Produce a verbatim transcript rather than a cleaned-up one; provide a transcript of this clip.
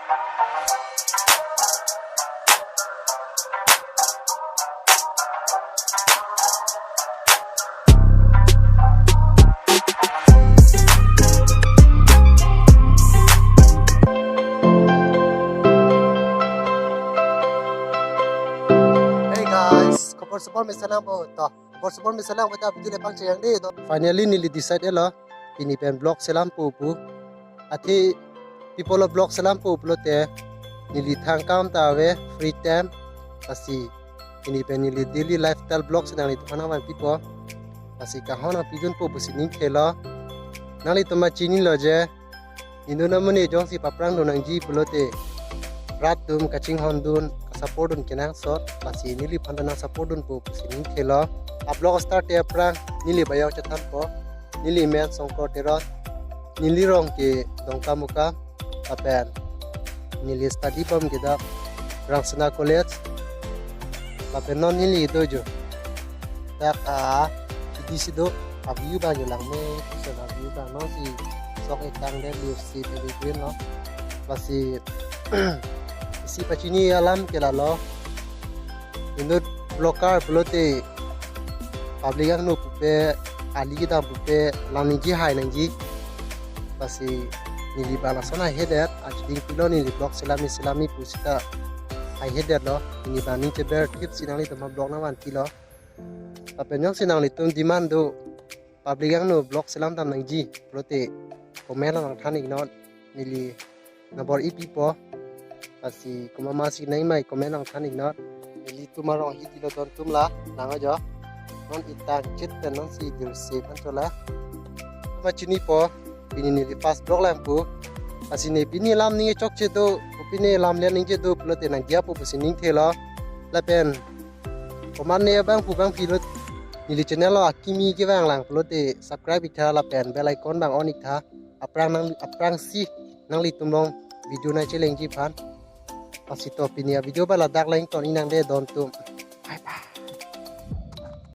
Hey guys, khobor sobor mesen nangpo to. Khobor sobor mesen nangpo ta video le pangcheng dei to. Finally neli decide-lo, pini pen vlog selampo pu. Athe pi apotlo vlog selampo pulote, neli thang akam ta ave, free time. Lasi pini pen neli daily lifestyle vlog si nanglitum aphan nangvanpipo. Lasi kahon nangpidunpo pusi ningthelo. Nanglitum ma chinilo je, inut amonit jongsi paphrang dun nangji pulote, rat atum kachinghondun, ka-support dun kenangsot. Lasi neliphan ta nang-support dunpo pusi ningthelo. A vlog start-te aphrang neli bayok chethanpo. Neli men Songkor Teron. Neli rong ke Dongkamukam. Lapen neli study bom ke dak Rangsina College. Lapen non neli do jo dak a, D C do, a view abang jo langme, so a view abang non si sok-ik tangdet, view si evergreen lo. Lasi isi pachini alam ke lalo. Inut vlogger pulote public angno pupe, ali kedam pupe lam ningje, hai nangji. Lasi neli abang lason haihedet, achiding pilo neli vlog selami selami pusita haihedetlo. Neli abang ning cheber thip si nanglitum aphan vlog nangvanpilo. Lapen jongsi nanglitum demand do public angno vlog selam dam nangji pulote, comment along nangthan-iknon, neli nabor-ipipo. Lasi komat ma si nangmai comment along than-iknon. Nelitum arong hidi lo don atum la nang ajo. Non itang chet pen non si dirse aphan chola. Ma chinipo, pini neli first vlog lang pu. Lasi ne pini lam ningje chokche do, pini lam le ningje do pulote nangdiyapo pusi ningthelo. Lapen komat ne abang pu abang pilot, neli channel lo akimi kevang lang pulote subscribe-ik tha lapen bell icon abang on-ik tha. Aphrang nang, aphrangsi nanglitum along video nangchelengji aphan. Lasi to pini a video abang ladak le ington-ik nang dei don atum. Bye bye.